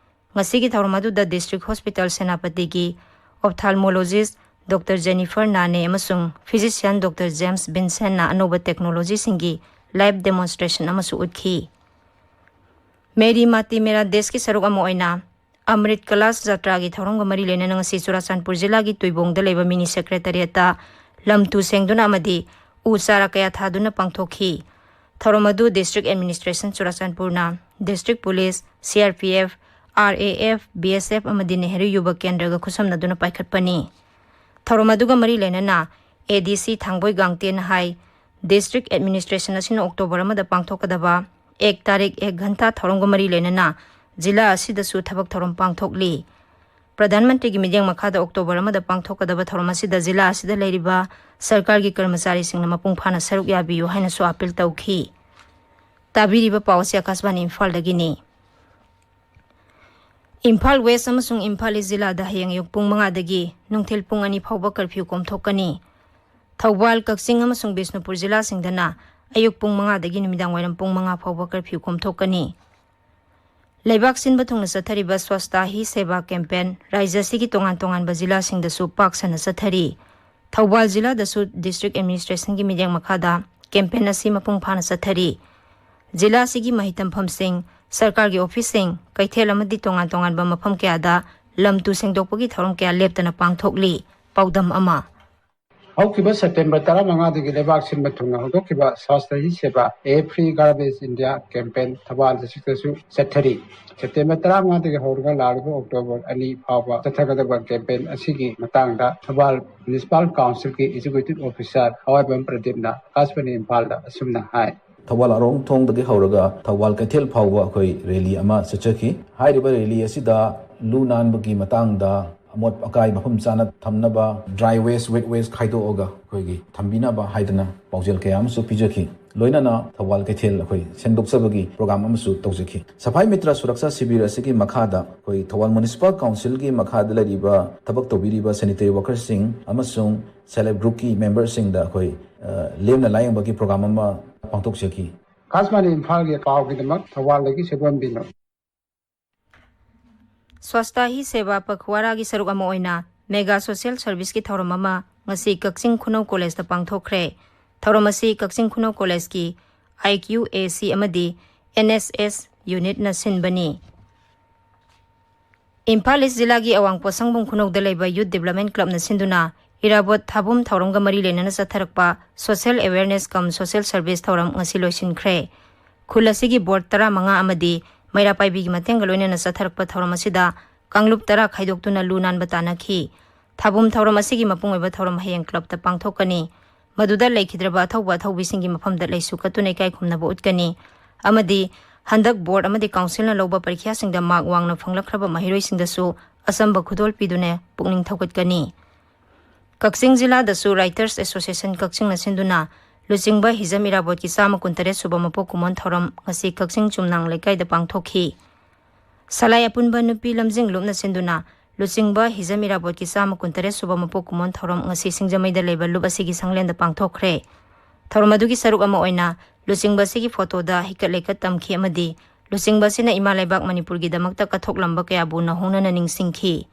ꯉꯁꯤꯒꯤ ꯊꯧꯔꯝ ꯑꯗꯨꯗ District Hospital ꯁꯦꯅꯥꯄꯇꯤꯒꯤ Ophthalmologist Doctor Jennifer ꯅꯥꯅꯦ ꯑꯃꯁꯨꯡ Physician Doctor James Vincentꯅ ꯑꯅꯧꯕ technologyꯁꯤꯡꯒꯤ live demonstration ꯑꯃꯁꯨ ꯎꯠꯈꯤ꯫ ꯃꯦꯔꯤ ꯃꯥꯇꯤ ꯃꯦꯔꯥ ꯗꯦꯁꯀꯤ ꯁꯔꯨꯛ ꯑꯃ ꯑꯣꯏꯅ ꯑꯃ꯭ꯔꯤꯠ ꯀꯂꯥꯁ ꯖꯇ꯭ꯔꯥꯒꯤ ꯊꯧꯔꯝꯒ ꯃꯔꯤ ꯂꯩꯅꯅ ꯉꯁꯤ ꯆꯨꯔꯥꯆꯥꯟꯄꯨꯔ ꯖꯤꯂꯥꯒꯤ ꯇꯨꯏꯕꯣꯡꯗ ꯂꯩꯕ mini secretariatꯇ ꯂꯝ ꯇꯨ ꯁꯦꯡꯗꯨꯅ ꯑꯃꯗꯤ ꯎ ꯆꯥꯔꯥ ꯀꯌꯥ ꯊꯥꯗꯨꯅ ꯄꯥꯡꯊꯣꯛꯈꯤ꯫ ꯊꯧꯔꯝ ꯑꯗꯨ District Administration ꯆꯨꯔꯥꯆꯥꯟꯄꯨꯔꯅ, District Police, CRPF, RAF, BSF ꯑꯃꯗꯤ ꯅꯦꯍꯔꯨ ꯌꯨꯕ ꯀꯦꯟꯗ꯭ꯔꯒ ꯈꯨꯠꯁꯝꯅꯗꯨꯅ ꯄꯥꯏꯈꯠꯄꯅꯤ꯫ ꯊꯧꯔꯝ ꯑꯗꯨꯒ ꯃꯔꯤ ꯂꯩꯅꯅ ADC ꯊꯥꯡꯕꯣꯏ ꯒꯥꯡꯇꯦꯟꯅ ꯍꯥꯏ, District Administration ꯑꯁꯤꯅ October ꯑꯃꯗ ꯄꯥꯡꯊꯣꯛꯀꯗꯕ ꯑꯦꯛ ꯇꯥꯔꯤꯛ ꯑꯦꯛ ꯘꯟꯇꯥ ꯊꯧꯔꯝꯒ ꯃꯔꯤ ꯂꯩꯅꯅ ꯖꯤꯂꯥ ꯑꯁꯤꯗꯁꯨ ꯊꯕꯛ ꯊꯧꯔꯝ ꯄꯥꯡꯊꯣꯛꯂꯤ꯫ ꯄ꯭ꯔꯙꯥꯟ ꯃꯟꯇ꯭ꯔꯤꯒꯤ ꯃꯤꯠꯌꯦꯡ ꯃꯈꯥꯗ October ꯑꯃꯗ ꯄꯥꯡꯊꯣꯛꯀꯗꯕ ꯊꯧꯔꯝ ꯑꯁꯤꯗ ꯖꯤꯂꯥ ꯑꯁꯤꯗ ꯂꯩꯔꯤꯕ ꯁꯔꯀꯥꯔꯒꯤ ꯀꯔꯃꯆꯥꯔꯤꯁꯤꯡꯅ ꯃꯄꯨꯡ ꯐꯥꯅ ꯁꯔꯨꯛ ꯌꯥꯕꯤꯌꯨ ꯍꯥꯏꯅꯁꯨ appeal ꯇꯧꯈꯤ꯫ ꯇꯥꯕꯤꯔꯤꯕ ꯄꯥꯎ ꯑꯁꯤ ꯑꯀꯥꯁꯕꯥꯅꯤ ꯏꯝꯐꯥꯜꯗꯒꯤꯅꯤ꯫ ꯏꯝꯐꯥꯜ West ꯑꯃꯁꯨꯡ ꯏꯝꯐꯥꯜ East ꯖꯤꯂꯥꯗ ꯍꯌꯦꯡ ꯑꯌꯨꯛ ꯄꯨꯡ ꯃꯉꯥꯗꯒꯤ ꯅꯨꯡꯊꯤꯜ ꯄꯨꯡ ꯑꯅꯤ ꯐꯥꯎꯕ curfew ꯀꯣꯝꯊꯣꯛꯀꯅꯤ꯫ ꯊꯧꯕꯥꯜ, ꯀꯛꯆꯤꯡ ꯑꯃꯁꯨꯡ ꯕꯤꯁꯅꯨꯄꯨꯔ ꯖꯤꯂꯥꯁꯤꯡꯗꯅ ꯑꯌꯨꯛ ꯄꯨꯡ ꯃꯉꯥꯗꯒꯤ ꯅꯨꯃꯤꯗꯥꯡ ꯋꯥꯏꯔꯝ ꯄꯨꯡ ꯃꯉꯥ ꯐꯥꯎꯕ ꯀꯔꯐ꯭ꯌꯨ ꯀꯣꯝꯊꯣꯛꯀꯅꯤ꯫ ꯂꯩꯕꯥꯛ ꯁꯤꯟꯕ ꯊꯨꯡꯅ ꯆꯠꯊꯔꯤꯕ ꯁ꯭ꯋꯥꯁꯇꯥ ꯍꯤ ꯁꯦꯕꯥ ꯀꯦꯝꯄꯦꯟ ꯔꯥꯖ꯭ꯌ ꯑꯁꯤꯒꯤ ꯇꯣꯉꯥꯟ ꯇꯣꯉꯥꯟꯕ ꯖꯤꯂꯥꯁꯤꯡꯗꯁꯨ ꯄꯥꯛ ꯁꯟꯅ ꯆꯠꯊꯔꯤ꯫ ꯊꯧꯕꯥꯜ ꯖꯤꯂꯥꯗꯁꯨ ꯗꯤꯁꯇ꯭ꯔꯤꯛ ꯑꯦꯗꯃꯤꯅꯤꯁꯇ꯭ꯔꯦꯁꯟꯒꯤ ꯃꯤꯠꯌꯦꯡ ꯃꯈꯥꯗ ꯀꯦꯝꯄꯦꯟ ꯑꯁꯤ ꯃꯄꯨꯡ ꯐꯥꯅ ꯆꯠꯊꯔꯤ꯫ ꯖꯤꯂꯥ ꯑꯁꯤꯒꯤ ꯃꯍꯩ ꯇꯝꯐꯝꯁꯤꯡ, ꯁꯔꯀꯥꯔꯒꯤ ꯑꯣꯐꯤꯁꯁꯤꯡ, ꯀꯩꯊꯦꯜ ꯑꯃꯗꯤ ꯇꯣꯉꯥꯟ ꯇꯣꯉꯥꯟꯕ ꯃꯐꯝ ꯀꯌꯥꯗ ꯂꯝ ꯇꯨ ꯁꯦꯡꯗꯣꯛꯄꯒꯤ ꯊꯧꯔꯝ ꯀꯌꯥ ꯂꯦꯞꯇꯅ ꯄꯥꯡꯊꯣꯛꯂꯤ꯫ ꯄꯥꯎꯗꯝ ꯑꯃ꯫ ꯍꯧꯈꯤꯕ ꯁꯦꯞꯇꯦꯝꯕꯔ ꯇꯔꯥꯃꯉꯥꯗꯒꯤ ꯂꯩꯕꯥꯛ ꯁꯤꯟꯕ ꯊꯨꯡꯅ ꯍꯧꯗꯣꯛꯈꯤꯕ ꯁ꯭ꯋꯥꯁꯇ ꯍꯤ ꯁꯦꯕꯥ, A Free Garbage India campaign Thoubal ꯗꯤꯁꯇ꯭ꯔꯤꯛꯇꯁꯨ ꯆꯠꯊꯔꯤ꯫ ꯁꯦꯞꯇꯦꯝꯕꯔ ꯇꯔꯥꯃꯉꯥꯗꯒꯤ ꯍꯧꯔꯒ ꯂꯥꯛꯂꯤꯕ ꯑꯣꯛꯇꯣꯕꯔ ꯑꯅꯤ ꯐꯥꯎꯕ ꯆꯠꯊꯒꯗꯕ ꯀꯦꯝꯄꯦꯟ ꯑꯁꯤꯒꯤ ꯃꯇꯥꯡꯗ ꯊꯧꯕꯥꯜ ꯃ꯭ꯌꯨꯅꯤꯁꯤꯄꯥꯜ ꯀꯥꯎꯟꯁꯤꯜꯒꯤ ꯑꯦꯛꯖꯤꯀ꯭ꯌꯨꯇꯤꯚ ꯑꯣꯐꯤꯁꯥꯔ ꯑꯋꯥꯏꯕꯝ ꯄ꯭ꯔꯗꯤꯞꯅ ꯑꯥꯀꯥꯁꯕꯥꯅꯤ ꯏꯝꯐꯥꯜꯗ ꯑꯁꯨꯝꯅ ꯍꯥꯏ꯫ ꯊꯧꯕꯥꯜ ꯑꯔꯣꯡ ꯊꯣꯡꯗꯒꯤ ꯍꯧꯔꯒ ꯊꯧꯕꯥꯜ ꯀꯩꯊꯦꯜ ꯐꯥꯎꯕ ꯑꯩꯈꯣꯏ ꯔꯦꯂꯤ ꯑꯃ ꯆꯠꯆꯈꯤ꯫ ꯍꯥꯏꯔꯤꯕ ꯔꯦꯂꯤ ꯑꯁꯤꯗ ꯂꯨ ꯅꯥꯟꯕꯒꯤ ꯃꯇꯥꯡꯗ, ꯑꯃꯣꯠ ꯑꯀꯥꯏ ꯃꯐꯝ ꯆꯥꯅ ꯊꯝꯅꯕ, dry waste, wet waste ꯈꯥꯏꯗꯣꯛꯑꯒ ꯑꯩꯈꯣꯏꯒꯤ ꯊꯝꯕꯤꯅꯕ ꯍꯥꯏꯗꯅ ꯄꯥꯎꯖꯦꯜ ꯀꯌꯥ ꯑꯃꯁꯨ ꯄꯤꯖꯈꯤ꯫ ꯂꯣꯏꯅꯅ ꯊꯧꯕꯥꯜ ꯀꯩꯊꯦꯜ ꯑꯩꯈꯣꯏ ꯁꯦꯡꯗꯣꯛꯆꯕꯒꯤ ꯄ꯭ꯔꯣꯒ꯭ꯔꯥꯝ ꯑꯃꯁꯨ ꯇꯧꯖꯈꯤ꯫ ꯁꯐꯥꯏ ꯃꯤꯇ꯭ꯔ ꯁꯨꯔꯛꯁꯥ ꯁꯤꯕꯤꯔ ꯑꯁꯤꯒꯤ ꯃꯈꯥꯗ ꯑꯩꯈꯣꯏ ꯊꯧꯕꯥꯜ ꯃ꯭ꯌꯨꯅꯤꯁꯤꯄꯥꯜ ꯀꯥꯎꯟꯁꯤꯜꯒꯤ ꯃꯈꯥꯗ ꯂꯩꯔꯤꯕ ꯊꯕꯛ ꯇꯧꯕꯤꯔꯤꯕ ꯁꯦꯅꯤꯇꯔꯤ ꯋꯥꯔꯀꯔꯁꯤꯡ ꯑꯃꯁꯨꯡ ꯁꯦꯜꯐ ꯍꯦꯜꯞ ꯒ꯭ꯔꯨꯞꯀꯤ ꯃꯦꯝꯕꯔꯁꯤꯡꯗ ꯑꯩꯈꯣꯏ, ꯑ, ꯂꯦꯝꯅ ꯂꯥꯏꯌꯦꯡꯕꯒꯤ ꯄ꯭ꯔꯣꯒ꯭ꯔꯥꯝ ꯑꯃ ꯄꯥꯡꯊꯣꯛꯆꯈꯤ꯫ ꯑꯥꯀꯥꯁꯕꯥꯅꯤ ꯏꯝꯐꯥꯜꯒꯤ ꯄꯥꯎꯒꯤꯗꯃꯛ ꯊꯧꯕꯥꯜꯗꯒꯤ ꯁꯦꯕꯣꯟ ꯕꯤꯅꯣꯏ꯫ ꯁ꯭ꯋꯥꯁꯇꯥ ꯍꯤ ꯁꯦꯕꯥ ꯄꯈꯋꯥꯔꯥꯒꯤ ꯁꯔꯨꯛ ꯑꯃ ꯑꯣꯏꯅ ꯃꯦꯒꯥ ꯁꯣꯁꯤꯌꯦꯜ ꯁꯔꯚꯤꯁꯀꯤ ꯊꯧꯔꯝ ꯑꯃ ꯉꯁꯤ ꯀꯛꯆꯤꯡ ꯈꯨꯅꯧ ꯀꯣꯂꯦꯖꯇ ꯄꯥꯡꯊꯣꯛꯈ꯭ꯔꯦ꯫ ꯊꯧꯔꯝ ꯑꯁꯤ ꯀꯛꯆꯤꯡ ꯈꯨꯅꯧ ꯀꯣꯂꯦꯖꯀꯤ I Q A C ꯑꯃꯗꯤ N S S ꯌꯨꯅꯤꯠꯅ ꯁꯤꯟꯕꯅꯤ꯫ ꯏꯝꯐꯥꯜ ꯏꯁ ꯖꯤꯂꯥꯒꯤ ꯑꯋꯥꯡ ꯄꯣꯠꯁꯪꯕꯝ ꯈꯨꯅꯧꯗ ꯂꯩꯕ ꯌꯨꯠ ꯗꯤꯕꯂꯞꯃꯦꯟ ꯀ꯭ꯂꯕꯅ ꯁꯤꯟꯗꯨꯅ ꯏꯔꯥꯕꯣꯠ ꯊꯥꯕꯨꯝ ꯊꯧꯔꯝꯒ ꯃꯔꯤ ꯂꯩꯅꯅ ꯆꯠꯊꯔꯛꯄ social awareness cum social service ꯊꯧꯔꯝ ꯉꯁꯤ ꯂꯣꯏꯁꯤꯟꯈ꯭ꯔꯦ꯫ ꯈꯨꯜ ꯑꯁꯤꯒꯤ ꯕꯣꯔꯗ ꯇꯔꯥꯃꯉꯥ ꯑꯃꯗꯤ ꯃꯩꯔꯥ ꯄꯥꯏꯕꯤꯒꯤ ꯃꯇꯦꯡꯒ ꯂꯣꯏꯅꯅ ꯆꯠꯊꯔꯛꯄ ꯊꯧꯔꯝ ꯑꯁꯤꯗ ꯀꯥꯡꯂꯨꯞ ꯇꯔꯥ ꯈꯥꯏꯗꯣꯛꯇꯨꯅ ꯂꯨ ꯅꯥꯟꯕ ꯇꯥꯟꯅꯈꯤ꯫ ꯊꯥꯕꯨꯝ ꯊꯧꯔꯝ ꯑꯁꯤꯒꯤ ꯃꯄꯨꯡ ꯑꯣꯏꯕ ꯊꯧꯔꯝ ꯍꯌꯦꯡ ꯀ꯭ꯂꯕꯇ ꯄꯥꯡꯊꯣꯛꯀꯅꯤ꯫ ꯃꯗꯨꯗ ꯂꯩꯈꯤꯗ꯭ꯔꯕ ꯑꯊꯧꯕ ꯑꯊꯧꯕꯤꯁꯤꯡꯒꯤ ꯃꯐꯝꯗ ꯂꯩꯁꯨ ꯀꯠꯇꯨꯅ ꯏꯀꯥꯏ ꯈꯨꯝꯅꯕ ꯎꯠꯀꯅꯤ ꯑꯃꯗꯤ ꯍꯟꯗꯛ ꯕꯣꯔꯗ ꯑꯃꯗꯤ ꯀꯥꯎꯟꯁꯤꯜꯅ ꯂꯧꯕ ꯄꯔꯤꯈ꯭ꯌꯥꯁꯤꯡꯗ ꯃꯥꯔꯛ ꯋꯥꯡꯅ ꯐꯪꯂꯛꯈ꯭ꯔꯕ ꯃꯍꯩꯔꯣꯏꯁꯤꯡꯗꯁꯨ ꯑꯆꯝꯕ ꯈꯨꯗꯣꯜ ꯄꯤꯗꯨꯅ ꯄꯨꯛꯅꯤꯡ ꯊꯧꯒꯠꯀꯅꯤ꯫ ꯀꯛꯆꯤꯡ ꯖꯤꯂꯥꯗꯁꯨ ꯔꯥꯏꯇꯔꯁ ꯑꯦꯁꯣꯁꯤꯌꯦꯁꯟ ꯀꯛꯆꯤꯡꯅ ꯁꯤꯟꯗꯨꯅ ꯂꯨꯆꯤꯡꯕ ꯍꯤꯖꯝ ꯏꯔꯥꯕꯣꯠꯀꯤ ꯆꯥꯝꯃ ꯀꯨꯟꯇꯔꯦꯠ ꯁꯨꯕ ꯃꯄꯣꯛ ꯀꯨꯝꯑꯣꯟ ꯊꯧꯔꯝ ꯉꯁꯤ ꯀꯛꯆꯤꯡ ꯆꯨꯝꯅꯥꯡ ꯂꯩꯀꯥꯏꯗ ꯄꯥꯡꯊꯣꯛꯈꯤ꯫ ꯁꯂꯥꯏ ꯑꯄꯨꯟꯕ ꯅꯨꯄꯤ ꯂꯝꯖꯤꯡ ꯂꯨꯞꯅ ꯁꯤꯟꯗꯨꯅ ꯂꯨꯆꯤꯡꯕ ꯍꯤꯖꯝ ꯏꯔꯥꯕꯣꯠꯀꯤ ꯆꯥꯝꯃ ꯀꯨꯟꯇꯔꯦꯠ ꯁꯨꯕ ꯃꯄꯣꯛ ꯀꯨꯝꯑꯣꯟ ꯊꯧꯔꯝ ꯉꯁꯤ ꯁꯤꯡꯖꯃꯩꯗ ꯂꯩꯕ ꯂꯨꯞ ꯑꯁꯤꯒꯤ ꯁꯪꯂꯦꯟꯗ ꯄꯥꯡꯊꯣꯛꯈ꯭ꯔꯦ꯫ ꯊꯧꯔꯝ ꯑꯗꯨꯒꯤ ꯁꯔꯨꯛ ꯑꯃ ꯑꯣꯏꯅ ꯂꯨꯆꯤꯡꯕ ꯑꯁꯤꯒꯤ ꯐꯣꯇꯣꯗ ꯍꯤꯀꯠ ꯂꯩꯀꯠ ꯇꯝꯈꯤ ꯑꯃꯗꯤ ꯂꯨꯆꯤꯡꯕ ꯑꯁꯤꯅ ꯏꯃꯥ ꯂꯩꯕꯥꯛ ꯃꯅꯤꯄꯨꯔꯒꯤꯗꯃꯛꯇ ꯀꯠꯊꯣꯛꯂꯝꯕ ꯀꯌꯥꯕꯨ ꯅꯧꯍꯧꯅꯅ ꯅꯤꯡꯁꯤꯡꯈꯤ꯫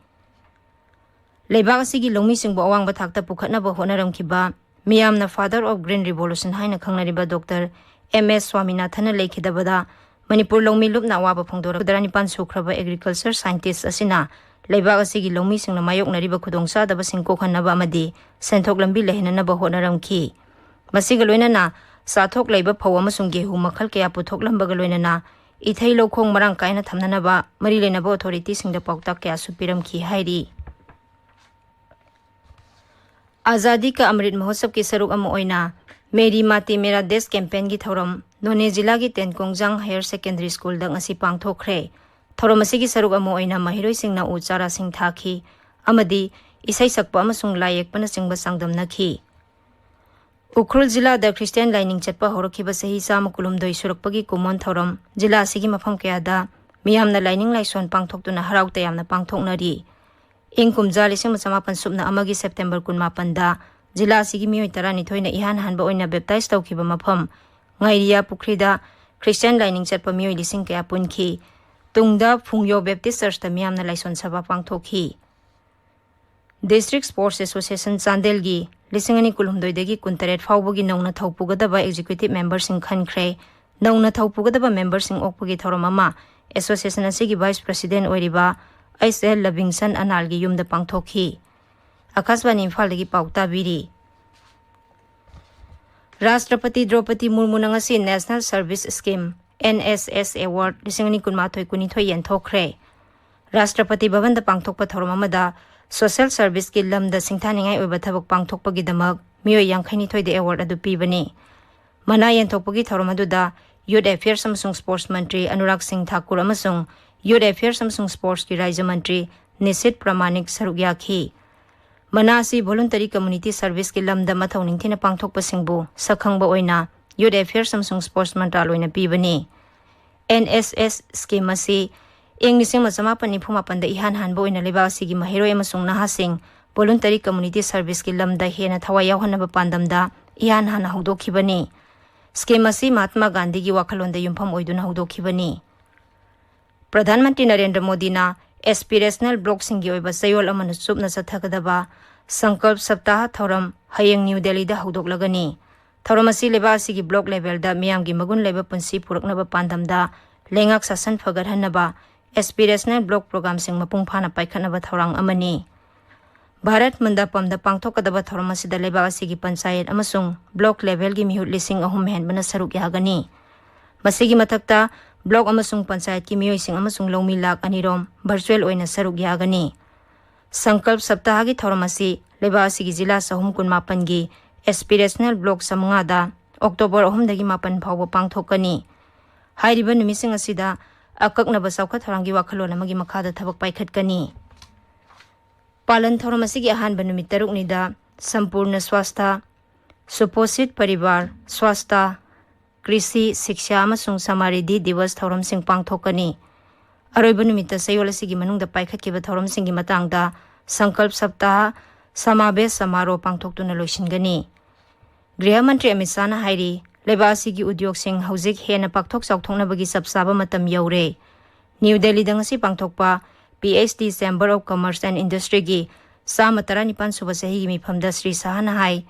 ꯂꯩꯕꯥꯛ ꯑꯁꯤꯒꯤ ꯂꯧꯃꯤꯁꯤꯡꯕꯨ ꯑꯋꯥꯡꯕ ꯊꯥꯛꯇ ꯄꯨꯈꯠꯅꯕ ꯍꯣꯠꯅꯔꯝꯈꯤꯕ, ꯃꯤꯌꯥꯝꯅ Father of Green Revolution ꯍꯥꯏꯅ ꯈꯪꯅꯔꯤꯕ ꯗꯣꯛꯇꯔ ꯑꯦꯝ ꯑꯦꯁ ꯁ꯭ꯋꯥꯃꯤꯅꯥꯊꯟꯅ ꯂꯩꯈꯤꯗꯕꯗ ꯃꯅꯤꯄꯨꯔ ꯂꯧꯃꯤ ꯂꯨꯞꯅ ꯑꯋꯥꯕ ꯐꯣꯡꯗꯣꯔꯛꯄ ꯇꯔꯥꯅꯤꯄꯥꯟ ꯁꯨꯈ꯭ꯔꯕ agriculture scientist ꯑꯁꯤꯅ ꯂꯩꯕꯥꯛ ꯑꯁꯤꯒꯤ ꯂꯧꯃꯤꯁꯤꯡꯅ ꯃꯥꯌꯣꯛꯅꯔꯤꯕ ꯈꯨꯗꯣꯡꯆꯥꯗꯕꯁꯤꯡ ꯀꯣꯛꯍꯟꯅꯕ ꯑꯃꯗꯤ ꯁꯦꯟꯊꯣꯛ ꯂꯝꯕꯤ ꯂꯩꯍꯟꯅꯅꯕ ꯍꯣꯠꯅꯔꯝꯈꯤ꯫ ꯃꯁꯤꯒ ꯂꯣꯏꯅꯅ ꯆꯥꯊꯣꯛ ꯂꯩꯕ ꯐꯧ ꯑꯃꯁꯨꯡ ꯒꯦꯍꯨ ꯃꯈꯜ ꯀꯌꯥ ꯄꯨꯊꯣꯛꯂꯝꯕꯒ ꯂꯣꯏꯅꯅ ꯏꯊꯩ ꯂꯧꯈꯣꯡ ꯃꯔꯥꯡ ꯀꯥꯏꯅ ꯊꯝꯅꯅꯕ ꯃꯔꯤ ꯂꯩꯅꯕ authorityꯁꯤꯡꯗ ꯄꯥꯎꯇꯥꯛ ꯀꯌꯥꯁꯨ ꯄꯤꯔꯝꯈꯤ ꯍꯥꯏꯔꯤ꯫ ꯑꯥꯖꯥꯗꯤ ꯀꯥ ꯑꯃ꯭ꯔꯤꯠ ꯃꯍꯣꯠꯁꯕꯀꯤ ꯁꯔꯨꯛ ꯑꯃ ꯑꯣꯏꯅ ꯃꯦꯔꯤ ꯃꯥꯇꯤ ꯃꯦꯔꯥ ꯗꯦꯁ campaignꯒꯤ ꯊꯧꯔꯝ ꯅꯣꯅꯦ ꯖꯤꯂꯥꯒꯤ ꯇꯦꯟꯀꯣꯡꯖꯥꯡ Higher Secondary Schoolꯗ ꯉꯁꯤ ꯄꯥꯡꯊꯣꯛꯈ꯭ꯔꯦ꯫ ꯊꯧꯔꯝ ꯑꯁꯤꯒꯤ ꯁꯔꯨꯛ ꯑꯃ ꯑꯣꯏꯅ ꯃꯍꯩꯔꯣꯏꯁꯤꯡꯅ ꯎ ꯆꯥꯔꯥꯁꯤꯡ ꯊꯥꯈꯤ ꯑꯃꯗꯤ ꯏꯁꯩ ꯁꯛꯄ ꯑꯃꯁꯨꯡ ꯂꯥꯏ ꯌꯦꯛꯄꯅꯆꯤꯡꯕ ꯆꯥꯡꯗꯝꯅꯈꯤ꯫ ꯎꯈ꯭ꯔꯨꯜ ꯖꯤꯂꯥꯗ ꯈ꯭ꯔꯤꯁꯇꯤꯌꯥꯟ ꯂꯥꯏꯅꯤꯡ ꯆꯠꯄ ꯍꯧꯔꯛꯈꯤꯕ ꯆꯍꯤ ꯆꯥꯝꯃ ꯀꯨꯟꯍꯨꯝꯗꯣꯏ ꯁꯨꯔꯛꯄꯒꯤ ꯀꯨꯝꯑꯣꯟ ꯊꯧꯔꯝ ꯖꯤꯂꯥ ꯑꯁꯤꯒꯤ ꯃꯐꯝ ꯀꯌꯥꯗ ꯃꯤꯌꯥꯝꯅ ꯂꯥꯏꯅꯤꯡ ꯂꯥꯏꯁꯣꯟ ꯄꯥꯡꯊꯣꯛꯇꯨꯅ ꯍꯔꯥꯎ ꯇꯌꯥꯝꯅ ꯄꯥꯡꯊꯣꯛꯅꯔꯤ꯫ ꯏꯪ ꯀꯨꯝꯖꯥ ꯂꯤꯁꯤꯡ ꯑꯃ ꯆꯃꯥꯄꯟ ꯁꯨꯞꯅ ꯑꯃꯒꯤ September ꯀꯨꯟꯃꯥꯄꯟꯗ ꯖꯤꯂꯥ ꯑꯁꯤꯒꯤ ꯃꯤꯑꯣꯏ ꯇꯔꯥꯅꯤꯊꯣꯏꯅ ꯏꯍꯥꯟ ꯍꯥꯟꯕ ꯑꯣꯏꯅ baptize ꯇꯧꯈꯤꯕ ꯃꯐꯝ ꯉꯥꯏꯔꯤꯌꯥ ꯄꯨꯈ꯭ꯔꯤꯗ ꯈ꯭ꯔꯤꯁꯇꯤꯌꯥꯟ ꯂꯥꯏꯅꯤꯡ ꯆꯠꯄ ꯃꯤꯑꯣꯏ ꯂꯤꯁꯤꯡ ꯀꯌꯥ ꯄꯨꯟꯈꯤ꯫ ꯇꯨꯡꯗ ꯐꯨꯡꯌꯣ Baptist Churchꯇ ꯃꯤꯌꯥꯝꯅ ꯂꯥꯏꯁꯣꯟ ꯁꯚꯥ ꯄꯥꯡꯊꯣꯛꯈꯤ꯫ District Sports Association ꯆꯥꯟꯗꯦꯜꯒꯤ ꯂꯤꯁꯤꯡ ꯑꯅꯤ ꯀꯨꯟꯍꯨꯝꯗꯣꯏꯗꯒꯤ ꯀꯨꯟꯇꯔꯦꯠ ꯐꯥꯎꯕꯒꯤ ꯅꯧꯅ ꯊꯧ ꯄꯨꯒꯗꯕ executive memberꯁꯤꯡ ꯈꯟꯈ꯭ꯔꯦ꯫ ꯅꯧꯅ ꯊꯧ ꯄꯨꯒꯗꯕ memberꯁꯤꯡ ꯑꯣꯛꯄꯒꯤ ꯊꯧꯔꯝ ꯑꯃ association ꯑꯁꯤꯒꯤ vice president ꯑꯣꯏꯔꯤꯕ ꯑꯩꯆ ꯑꯦꯜ ꯂꯕꯤꯡꯁꯟ ꯑꯅꯥꯜꯒꯤ ꯌꯨꯝꯗ ꯄꯥꯡꯊꯣꯛꯈꯤ꯫ ꯑꯀꯥꯁꯕꯥꯅꯤ ꯏꯝꯐꯥꯜꯗꯒꯤ ꯄꯥꯎ ꯇꯥꯕꯤꯔꯤ꯫ ꯔꯥꯁꯇ꯭ꯔꯄꯇꯤ ꯗ꯭ꯔꯧꯄꯗꯤ ꯃꯨꯔꯃꯨꯅ ꯉꯁꯤ National Service Scheme, NSS Award ꯂꯤꯁꯤꯡ ꯑꯅꯤ ꯀꯨꯟꯃꯥꯊꯣꯏ ꯀꯨꯟꯅꯤꯊꯣꯏ ꯌꯦꯟꯊꯣꯛꯈ꯭ꯔꯦ꯫ ꯔꯥꯁꯇ꯭ꯔꯄꯇꯤ ꯚꯕꯟꯗ ꯄꯥꯡꯊꯣꯛꯄ ꯊꯧꯔꯝ ꯑꯃꯗ social serviceꯀꯤ ꯂꯝꯗ ꯁꯤꯡꯊꯥꯅꯤꯡꯉꯥꯏ ꯑꯣꯏꯕ ꯊꯕꯛ ꯄꯥꯡꯊꯣꯛꯄꯒꯤꯗꯃꯛ ꯃꯤꯑꯣꯏ ꯌꯥꯡꯈꯩꯅꯤꯊꯣꯏꯗ award ꯑꯗꯨ ꯄꯤꯕꯅꯤ꯫ ꯃꯅꯥ ꯌꯦꯟꯊꯣꯛꯄꯒꯤ ꯊꯧꯔꯝ ꯑꯗꯨꯗ Youth Affairs ꯑꯃꯁꯨꯡ Sports ꯃꯟꯇ꯭ꯔꯤ ꯑꯅꯨꯔꯥꯒ ꯁꯤꯡ ꯊꯥꯀꯨꯔ ꯑꯃꯁꯨꯡ Youth Affairs ꯑꯃꯁꯨꯡ Sportsꯀꯤ ꯔꯥꯖ꯭ꯌ ꯃꯟꯇ꯭ꯔꯤ ꯅꯤꯁꯤꯠ ꯄ꯭ꯔꯃꯥꯅꯤꯛ ꯁꯔꯨꯛ ꯌꯥꯈꯤ꯫ ꯃꯅꯥ ꯑꯁꯤ voluntary community serviceꯀꯤ ꯂꯝꯗ ꯃꯊꯧ ꯅꯤꯡꯊꯤꯅ ꯄꯥꯡꯊꯣꯛꯄꯁꯤꯡꯕꯨ ꯁꯛꯈꯪꯕ ꯑꯣꯏꯅ Youth Affairs ꯑꯃꯁꯨꯡ Sports ꯃꯟꯇ꯭ꯔꯥꯂꯣꯏꯅ ꯄꯤꯕꯅꯤ꯫ NSS scheme ꯑꯁꯤ ꯏꯪ ꯂꯤꯁꯤꯡ ꯑꯃ ꯆꯃꯥꯄꯟ ꯅꯤꯐꯨ ꯃꯥꯄꯟꯗ ꯏꯍꯥꯟ ꯍꯥꯟꯕ ꯑꯣꯏꯅ ꯂꯩꯕꯥꯛ ꯑꯁꯤꯒꯤ ꯃꯍꯩꯔꯣꯏ ꯑꯃꯁꯨꯡ ꯅꯍꯥꯁꯤꯡ voluntary community serviceꯀꯤ ꯂꯝꯗ ꯍꯦꯟꯅ ꯊꯋꯥꯏ ꯌꯥꯎꯍꯟꯅꯕ ꯄꯥꯟꯗꯝꯗ ꯏꯍꯥꯟ ꯍꯥꯟꯅ ꯍꯧꯗꯣꯛꯈꯤꯕꯅꯤ꯫ ꯁ꯭ꯀꯤꯝ ꯑꯁꯤ ꯃꯍꯥꯠꯃꯥ ꯒꯥꯟꯙꯤꯒꯤ ꯋꯥꯈꯜꯂꯣꯟꯗ ꯌꯨꯝꯐꯝ ꯑꯣꯏꯗꯨꯅ ꯍꯧꯗꯣꯛꯈꯤꯕꯅꯤ꯫ ꯄ꯭ꯔꯙꯥꯟ ꯃꯟꯇ꯭ꯔꯤ ꯅꯔꯦꯟꯗ꯭ꯔ ꯃꯣꯗꯤꯅ ꯑꯦꯁꯄꯤꯔꯦꯁꯅꯦꯜ ꯕ꯭ꯂꯣꯛꯁꯤꯡꯒꯤ ꯑꯣꯏꯕ ꯆꯌꯣꯜ ꯑꯃꯅ ꯆꯨꯞꯅ ꯆꯠꯊꯒꯗꯕ ꯁꯪꯀꯜꯞ ꯁꯞꯇꯥꯍ ꯊꯧꯔꯝ ꯍꯌꯦꯡ ꯅ꯭ꯌꯨ ꯗꯦꯜꯂꯤꯗ ꯍꯧꯗꯣꯛꯂꯒꯅꯤ꯫ ꯊꯧꯔꯝ ꯑꯁꯤ ꯂꯩꯕꯥꯛ ꯑꯁꯤꯒꯤ ꯕ꯭ꯂꯣꯛ ꯂꯦꯚꯦꯜꯗ ꯃꯤꯌꯥꯝꯒꯤ ꯃꯒꯨꯟ ꯂꯩꯕ ꯄꯨꯟꯁꯤ ꯄꯨꯔꯛꯅꯕ ꯄꯥꯟꯗꯝꯗ ꯂꯩꯉꯥꯛ ꯁꯥꯁꯟ ꯐꯒꯠꯍꯟꯅꯕ ꯑꯦꯁꯄꯤꯔꯦꯁꯅꯦꯜ ꯕ꯭ꯂꯣꯛ ꯄ꯭ꯔꯣꯒ꯭ꯔꯥꯝꯁꯤꯡ ꯃꯄꯨꯡ ꯐꯥꯅ ꯄꯥꯏꯈꯠꯅꯕ ꯊꯧꯔꯥꯡ ꯑꯃꯅꯤ꯫ ꯚꯥꯔꯠ ꯃꯟꯗꯄꯝꯗ ꯄꯥꯡꯊꯣꯛꯀꯗꯕ ꯊꯧꯔꯝ ꯑꯁꯤꯗ ꯂꯩꯕꯥꯛ ꯑꯁꯤꯒꯤ ꯄꯟꯆꯥꯌꯠ ꯑꯃꯁꯨꯡ ꯕ꯭ꯂꯣꯛ ꯂꯦꯚꯦꯜꯒꯤ ꯃꯤꯍꯨꯠ ꯂꯤꯁꯤꯡ ꯑꯍꯨꯝ ꯍꯦꯟꯕꯅ ꯁꯔꯨꯛ ꯌꯥꯒꯅꯤ꯫ ꯃꯁꯤꯒꯤ ꯃꯊꯛꯇ ꯕ꯭ꯂꯣꯛ ꯑꯃꯁꯨꯡ ꯄꯟꯆꯥꯌꯠꯀꯤ ꯃꯤꯑꯣꯏꯁꯤꯡ ꯑꯃꯁꯨꯡ ꯂꯧꯃꯤ ꯂꯥꯈ ꯑꯅꯤꯔꯣꯝ ꯚꯔꯆꯨꯋꯦꯜ ꯑꯣꯏꯅ ꯁꯔꯨꯛ ꯌꯥꯒꯅꯤ꯫ ꯁꯪꯀꯜꯞ ꯁꯞꯇꯥꯍꯒꯤ ꯊꯧꯔꯝ ꯑꯁꯤ ꯂꯩꯕꯥꯛ ꯑꯁꯤꯒꯤ ꯖꯤꯂꯥ ꯆꯍꯨꯝ ꯀꯨꯟꯃꯥꯄꯟꯒꯤ ꯑꯦꯁꯄꯤꯔꯦꯁꯅꯦꯜ ꯕ꯭ꯂꯣꯛ ꯆꯥꯃꯉꯥꯗ ꯑꯣꯛꯇꯣꯕꯔ ꯑꯍꯨꯝꯗꯒꯤ ꯃꯥꯄꯟ ꯐꯥꯎꯕ ꯄꯥꯡꯊꯣꯛꯀꯅꯤ꯫ ꯍꯥꯏꯔꯤꯕ ꯅꯨꯃꯤꯠꯁꯤꯡ ꯑꯁꯤꯗ ꯑꯀꯛꯅꯕ ꯆꯥꯎꯈꯠ ꯊꯧꯔꯥꯡꯒꯤ ꯋꯥꯈꯜꯂꯣꯟ ꯑꯃꯒꯤ ꯃꯈꯥꯗ ꯊꯕꯛ ꯄꯥꯏꯈꯠꯀꯅꯤ꯫ ꯄꯥꯂꯟ ꯊꯧꯔꯝ ꯑꯁꯤꯒꯤ ꯑꯍꯥꯟꯕ ꯅꯨꯃꯤꯠ ꯇꯔꯨꯛꯅꯤꯗ ꯁꯝꯄꯨꯔꯅ ꯁ꯭ꯋꯥꯁꯊ, ꯁꯨꯄꯣꯁꯤꯠ ꯄꯔꯤꯕꯥꯔ, ꯁ꯭ꯋꯥꯁꯊ, ꯀ꯭ꯔꯤꯁꯤ, ꯁꯤꯛꯁꯥ ꯑꯃꯁꯨꯡ ꯁꯃꯥꯔꯤꯙꯤ ꯗꯤꯋꯁ ꯊꯧꯔꯝꯁꯤꯡ ꯄꯥꯡꯊꯣꯛꯀꯅꯤ꯫ ꯑꯔꯣꯏꯕ ꯅꯨꯃꯤꯠꯇ ꯆꯌꯣꯜ ꯑꯁꯤꯒꯤ ꯃꯅꯨꯡꯗ ꯄꯥꯏꯈꯠꯈꯤꯕ ꯊꯧꯔꯝꯁꯤꯡꯒꯤ ꯃꯇꯥꯡꯗ ꯁꯪꯀꯜꯞ ꯁꯞꯇꯥꯍ ꯁꯃꯥꯕꯦꯁ ꯁꯃꯥꯔꯣꯍ ꯄꯥꯡꯊꯣꯛꯇꯨꯅ ꯂꯣꯏꯁꯤꯟꯒꯅꯤ꯫ ꯒ꯭ꯔꯤꯍ ꯃꯟꯇ꯭ꯔꯤ ꯑꯃꯤꯠ ꯁꯥꯍꯅ ꯍꯥꯏꯔꯤ, ꯂꯩꯕꯥꯛ ꯑꯁꯤꯒꯤ ꯎꯗ꯭ꯌꯣꯒꯁꯤꯡ ꯍꯧꯖꯤꯛ ꯍꯦꯟꯅ ꯄꯥꯛꯊꯣꯛ ꯆꯥꯎꯊꯣꯛꯅꯕꯒꯤ ꯆꯞ ꯆꯥꯕ ꯃꯇꯝ ꯌꯧꯔꯦ꯫ ꯅ꯭ꯌꯨ ꯗꯦꯜꯂꯤꯗ ꯉꯁꯤ ꯄꯥꯡꯊꯣꯛꯄ P H D Chamber of Commerce and Industryꯒꯤ ꯆꯥꯝꯃ ꯇꯔꯥꯅꯤꯄꯥꯟ ꯁꯨꯕ ꯆꯍꯤꯒꯤ ꯃꯤꯐꯝꯗ ꯁ꯭ꯔꯤ ꯁꯥꯍꯅ ꯍꯥꯏ,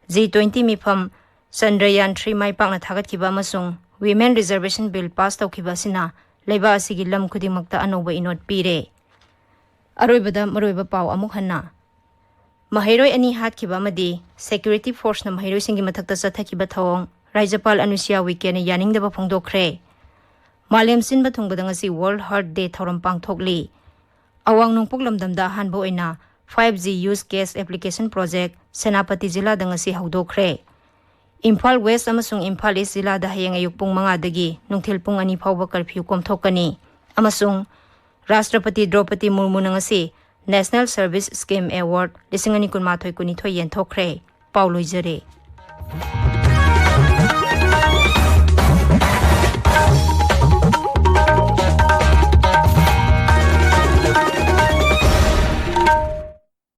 ꯖꯤ ꯇ꯭ꯋꯦꯟꯇꯤ ꯃꯤꯐꯝ, ꯆꯟꯗ꯭ꯔꯌꯥꯟ ꯊ꯭ꯔꯤ ꯃꯥꯏ ꯄꯥꯛꯅ ꯊꯥꯒꯠꯈꯤꯕ ꯑꯃꯁꯨꯡ Women Reservation Bill pass ꯇꯧꯈꯤꯕ ꯑꯁꯤꯅ ꯂꯩꯕꯥꯛ ꯑꯁꯤꯒꯤ ꯂꯝ ꯈꯨꯗꯤꯡꯃꯛꯇ ꯑꯅꯧꯕ ꯏꯅꯣꯠ ꯄꯤꯔꯦ꯫ ꯑꯔꯣꯏꯕꯗ ꯃꯔꯨꯑꯣꯏꯕ ꯄꯥꯎ ꯑꯃꯨꯛ ꯍꯟꯅ꯫ ꯃꯍꯩꯔꯣꯏ ꯑꯅꯤ ꯍꯥꯠꯈꯤꯕ ꯑꯃꯗꯤ security forceꯅ ꯃꯍꯩꯔꯣꯏꯁꯤꯡꯒꯤ ꯃꯊꯛꯇ ꯆꯠꯊꯈꯤꯕ ꯊꯧꯑꯣꯡ ꯔꯥꯖ꯭ꯌꯄꯥꯜ ꯑꯅꯨꯁ꯭ꯌꯥ ꯎꯏꯀꯦꯅ ꯌꯥꯅꯤꯡꯗꯕ ꯐꯣꯡꯗꯣꯛꯈ꯭ꯔꯦ꯫ ꯃꯥꯂꯦꯝ ꯁꯤꯟꯕ ꯊꯨꯡꯕꯗ ꯉꯁꯤ World Heart Day ꯊꯧꯔꯝ ꯄꯥꯡꯊꯣꯛꯂꯤ꯫ ꯑꯋꯥꯡ ꯅꯣꯡꯄꯣꯛ ꯂꯝꯗꯝꯗ ꯑꯍꯥꯟꯕ ꯑꯣꯏꯅ five G use case application project Senapati ꯖꯤꯂꯥꯗ ꯉꯁꯤ ꯍꯧꯗꯣꯛꯈ꯭ꯔꯦ꯫ ꯏꯝꯐꯥꯜ West ꯑꯃꯁꯨꯡ ꯏꯝꯐꯥꯜ East ꯖꯤꯂꯥꯗ ꯍꯌꯦꯡ ꯑꯌꯨꯛ ꯄꯨꯡ ꯃꯉꯥꯗꯒꯤ ꯅꯨꯡꯊꯤꯜ ꯄꯨꯡ ꯑꯅꯤ ꯐꯥꯎꯕ curfew ꯀꯣꯝꯊꯣꯛꯀꯅꯤ꯫ ꯑꯃꯁꯨꯡ ꯔꯥꯁꯇ꯭ꯔꯄꯇꯤ ꯗ꯭ꯔꯧꯄꯗꯤ ꯃꯨꯔꯃꯨꯅ ꯉꯁꯤ National Service Scheme Award ꯂꯤꯁꯤꯡ ꯑꯅꯤ ꯀꯨꯟꯃꯥꯊꯣꯏ ꯀꯨꯟꯅꯤꯊꯣꯏ ꯌꯦꯟꯊꯣꯛꯈ꯭ꯔꯦ꯫ ꯄꯥꯎ ꯂꯣꯏꯖꯔꯦ꯫